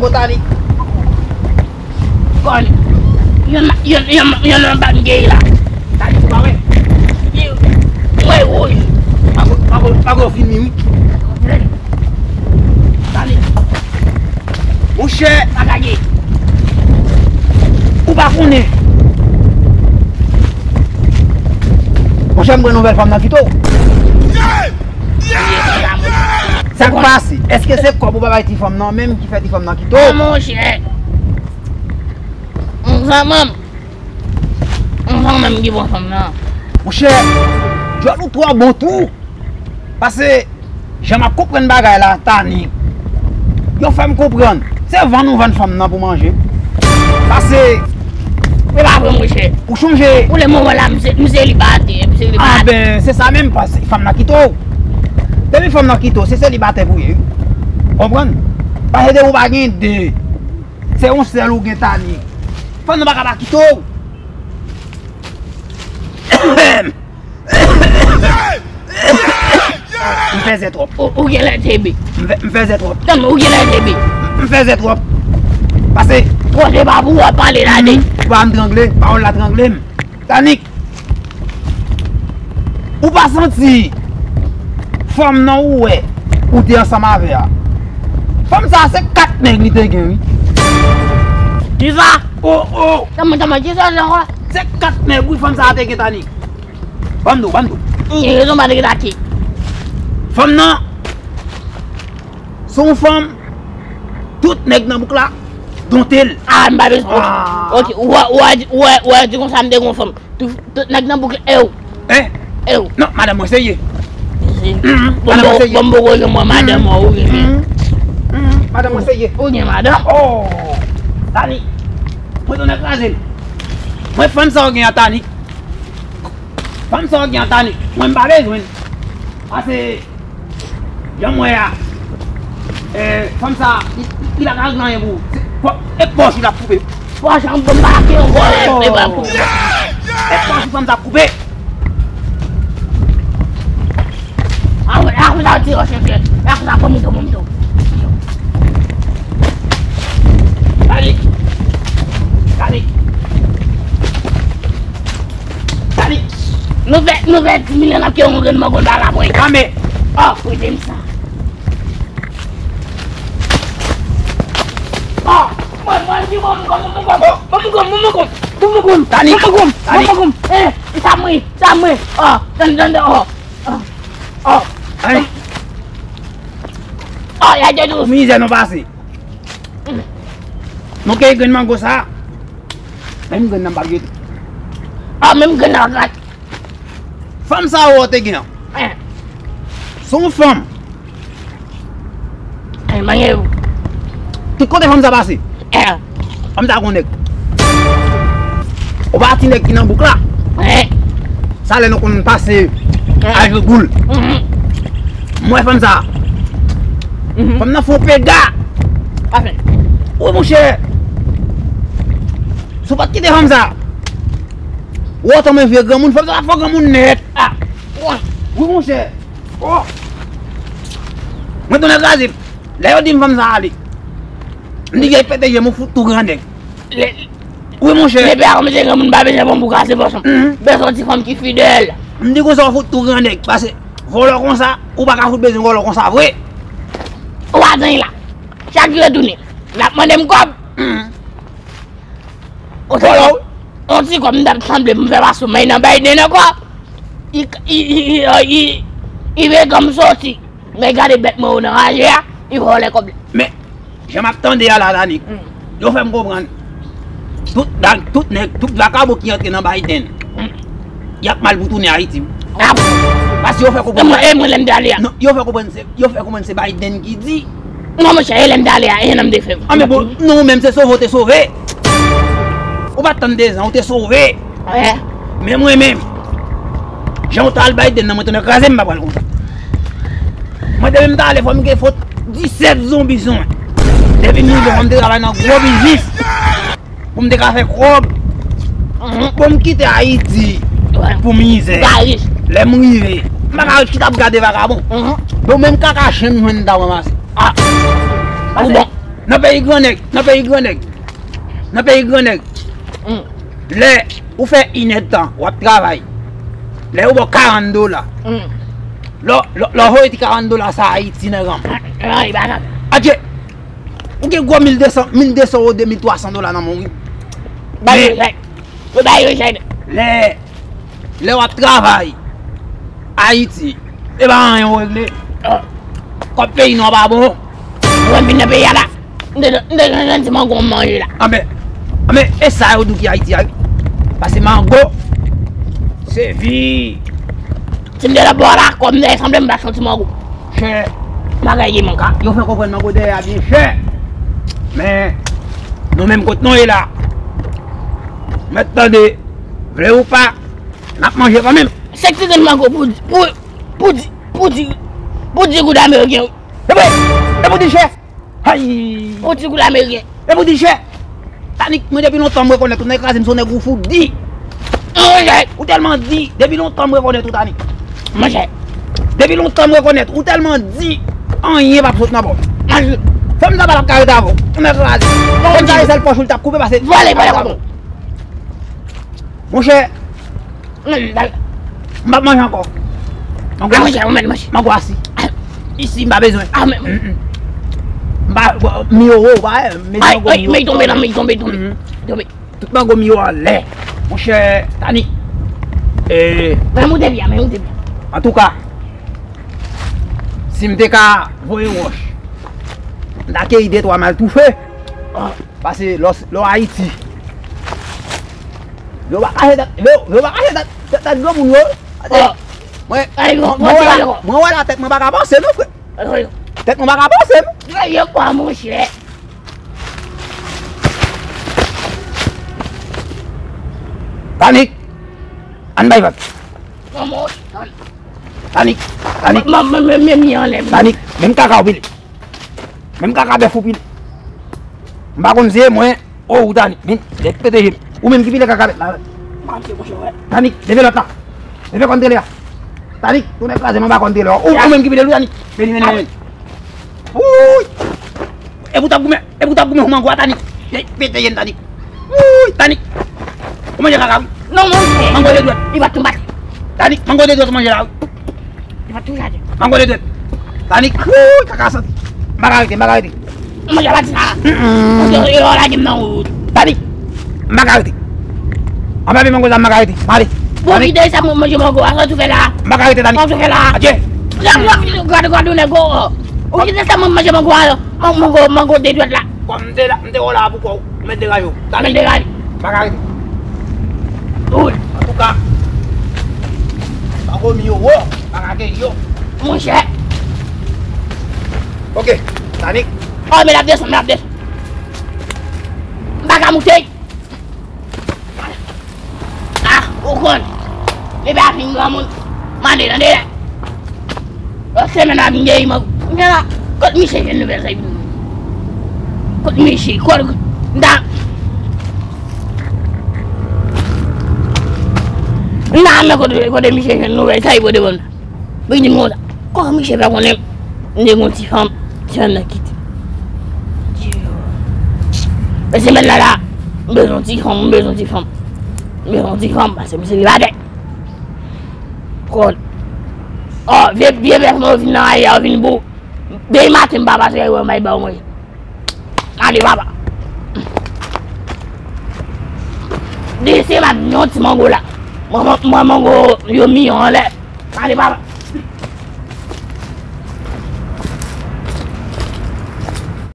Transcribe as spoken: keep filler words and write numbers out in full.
Botanik. Kòn. Yon, yon, yon, yon nan bann gay la. Tanik, ou pa wè? Mwen wouj. Mago, mago, mago fini, wi. Tanik. Monchè. Sa gade. Ou pa konnen. Monchè, m pran nouvèl fanm nan kite w. Sa k pase? Èske se kòb ou pa bay ti fanm nan menm ki fè ti fanm nan kite w? Monchè. Yon fanm, yon fanm menm ki pran fanm nan. Monchè, djòl ou twò bon tou. Pase, jan m ap konprann bagay la, Tanik, yo fè m konprann se vann ou vann fanm nan pou manje. Pase, e pa vre, monchè. Ou chonje? Ou lè mwen wè la, m se, m selibatè, m selibatè. Anben, se sa menm, pase fanm nan kite w. Depi fanm nan kite w, se selibatè pou ye, wi. Konprann? Pase depi ou pa gen de, se yon sèl ou gen, Tanik. Fanm nan pa ka pa kite w. M fèzè twòp. Ou, ou genlè tebe. M fè, m fèzè twòp. Tann, ou genlè tebe. M fèzè twòp. Pase. Kote pa pou w ap pale la de. Ou pa m trangle, pawòl la trangle m. Tanik. Ou pa santi fanm nan ou wè ou te ansanm avè a? Fanm sa a se kat nèg li te gen, wi. Kisa? Oh, oh. Tann, tann, kisa sa, Jean? Se kat nèg, wi, fanm sa a te gen, Tanik. Ban m di w, ban m di w. Gen rezon pa t rete ak li. Fanm nan, se yon fanm, tout nèg nan bouk la donte l. Ah, m pa bezwen. Ok. Ah. Ok, ou wè, ou wè, ou wè, ou wè, di konsa m te gon fanm. Tout, tout nèg nan bouk la, e w. Hein? E w. Non, madanm mwen serye. Mhm. Bon, madanm mwen serye. Bon, bon, bon, mwen madanm mwen, ou gen. Mhm. Mhm. Madanm mwen serye. Ou gen madanm? Oh! Tanik. Mwen tounen kraze l. Mwen fanm sa w gen an, Tanik. Fanm sa w gen an, Tanik, mwen m pa bezwen l. Pase, jan m wè a, eh, fanm sa, li, li pa ka regle anyen pou ou. Se pò-, e pòch ou l ap koupe. Pòch an bon, m pa ke yon vòlè, e pa koupe. E pòch ou fanm sa ap koupe. Akoz, akoz sa w tire w chèche? Akoz sa, bon, mouton, bon, mouton. Tanik. Tanik. Tanik. Nou fè, nou fè dis milyon, n ap kite yon grenn mango nan la mwen. Kanpe. Oh, prete m sa. Oh, mwen, mwen, di mwen, mwen, mwen, mwen, mwen, mwen, mwen, mwen, mwen, mwen, mwen, Tanik. Mwen, mwen, mwen, mwen, mwen, eh, sa mwen, sa mwen. Oh, tann, tann, tann, oh, oh, oh. Ay. Oh, y a de dous. Mizè nou pase. Nou keye grenn mango sa. Menm grenn nan m pa jete. Ah, menm grenn nan grenn. Fanm sa ou te gen an. Eh. Se yon fanm. Eh, manye ou. Tout kote fanm sa pase. Eh. Fanm sa gon nèg. Ou pa ti nèg ki nan bouk la. Eh. Sa lè nou konn pase, eh, al jwe boul. Mhm. M wè fanm sa. Mhm. Fanm nan fè yon pega. Afen. Wi, monchè. Si w pa t kite fanm sa. Ou otan mwen vye granmoun, fanm sa fò granmoun nèt. Ah. Wi, monchè. Oh. Mwen tounen kraze. Lè yo di m fanm sa ale. M di gay pete je m ou fout tou grandèg. Wi, monchè. Depi a kòmanse granmoun pa bezwen bon pou kraze pòch. Mhm. Bezwen ti fanm ki fidèl. M di konsa ou fout tou grandèg. Pase vòlò konsa, ou pa ka fout bezwen vòlò konsa vre. Ou pa gen la. Chak jou retounen. L ap mande m kòb. Mhm. Ou te vòlò. On ti kòb m t ap sanble m fè pa somèy nan Biden ankò. I, i, i, i, i, i veye granm soti. Men gade bèt mwen yo nan raje a, i vòlè kòb la. Men, jan m ap tande a la, Tanik, hmm, yo fè m konprann. Tout dag, tout nèg, tout vakabon ki antre nan Biden, hmm, y ap mal pou tounen Ayiti. Ah bon? Paske yo fè konprann. E mwen, e mwen lè m t ale a? Non, yo fè konprann se, yo fè konprann se Biden ki di. Non, monchè, e lè m t ale a, e nan m te fè. Ah, men bon, non, ou menm se sove ou te sove. Ou pa t tann dezan, ou te sove. Wi. Men mwen menm, jan w t al Biden nan, mwen tounen kraze m, m pa pral konsa. Mwen depi m t ale, fò m gen fòt disèt zonbi sou mwen. Depi m rive, fò m te travay nan gwo biznis pou m te ka fè kòb. Mhm. Bon, m kite Ayiti, wi, pou mizè. Lè m rive, m pa ka ret chita ap gade vakabon. Mhm. Bon, menm kaka chen m jwenn, m ta ranmase. Ah. Ou bon. Nan peyi gran nèg, nan peyi gran nèg, nan peyi gran nèg, lè ou fè inèdtan, w ap travay, lè yo ba w karant dola, lè w, lè w, lè w voye ti karant dola sa Ayiti nan ranm. Adje, ou gen gwo mil de san, mil de san ou de mil twa san dola nan men w, wi. Men, Yo ba yo jèn. Lè, lè w ap travay Ayiti, e pa anyen w regle. Kòb peyi nou an pa bon. Mwen vin nan peyi a la. M te, m te jwenn ti mango m manje la. Anben, anben, e sa yo di w ki Ayiti a, wi. Pase mango, se vi. Si m te nan bò la, kòm m te sanble m pa soti mango. Chè. Bagay ye manka. Yo fè konprann mango dèyè a byen chè. Men, nou menm kot nou ye la. Mèt tande, vle ou pa, n ap manje kanmenm. Senk ti grenn mango pou, pou, pou di, pou di, pou di goud ameriken, wi. E pou, e pou di chè. Ay! Ou di goud ameriken. E pou di chè. Tanik, mwen depi lontan m rekonèt ou, nèg kraze m se yon nèg ou fou di. Monchè. Ou tèlman di, depi lontan m rekonèt ou, Tanik. Monchè. Depi lontan m rekonèt ou, tèlman di, anyen p ap sot nan bò. Monchè. Fanm sa pa t ap ka rete avè w. Ou nèg kraze. Fanm sa se sèl pòch ou l t ap koupe pase. Vole, vole, vole. Monchè, m p ap manje ankò. Mango, ah, monchè, ou mèt manje. Mango asi. Isi, m pa bezwen. Ah, men, mm, mm. M pa, bon, miyo, ou pa wè, men ay, mango ay, miyo. Men tonbe la, men tonbe, tonbe. Mm. Tonbe. Tout mango miyo anlè. Monchè, Tanik. Eh. Men moute byen, men moute byen. Antouka, si m te ka voye wòch, m ta keyi de twa m al toufe. Ah. Pase lò, lò Ayiti. Yo pa kache tèt, yo, yo pa kache tèt, tèt, tèt granmoun yo. Oh. Mwen, ay, mwen, mwen wè la, mwen wè la tèt mwen pa ka panse non, frè. Ay, ay. Tèt mwen pa ka panse non. Ay, yo kwa, monchè. Tanik, ann bay vag. Kòman? Tanik, Tanik. Tanik, menm kaka w pile. Menm kaka bèf ou pile. M pa konn se mwen, o ou Tanik. Men, nèg pete je m. Ou menm ki pile kaka bèt la. Tanik, leve lòt la. Leve kòn tele a. Tanik, tonè kraze m anba kòn tele a. Ou, ou menm ki pile l wi Tanik. Vini, vini, vini. Wouy! Epi w t ap goumen, epi w t ap goumen pou mango a, Tanik. Pete je n, Tanik. Wouy, Tanik. Ou manje kaka wi. Non, monchè. Mango de dwèt. Li pa tou bat. Tanik, mango de dwèt ou manje la wi. Li pa tou jaden. Mango de dwèt. Tanik, wouy, kaka santi. M pa ka rete, m pa ka rete. Manje pa di sa. Manje yo lage m nan wout. Tanik, m pa ka rete. Anba pye mango sa m pa ka rete. M ale. Bon, kite sa mwen manje mango a, sa w tou fè la. M pa ka rete, Tanik. Sa w tou fè la. Adje. Gade, gade, gade, nèg, oh. Ou kite sa mwen manje mango a, mango, mango de dwèt la. Kòm m te la, m te wè w la pou kò w, ou mèt degaje w. Tanik. Mèt degaje. Pa ka rete. Woy. Antouka, pa gon mi yo wo, pa ka gen yo. Monchè. Ok, Tanik. Oh, men l ap desann, men l ap desann. M pa ka moute. Ah, ou konn. Li pa fin granmoun. Mande, tande. Lòt semèn ap vin geri mwen. Kounye a la, kot misye jwenn nouvèl sa? Kot misye, kot, m ta, m ta renmen kote, kote misye jwenn nouvèl sa pou te ban m la. Li di m konsa, kòman misye fè konnen m te gon ti fanm, ti fanm nan kite m. Men semèn la la, m bezwen ti fanm, m bezwen ti fanm. M bezwen ti fanm, paske m selibatè. Kòd. Oh, vye, vye bèf mwen vin nan ayè, vin bou. Depi maten m pa pase, wè, m bay ba w manje. Ale, papa. Desi m ap yon ti mango la. Mwen, mwen, mwen mango yo mi anlè. Ale, papa.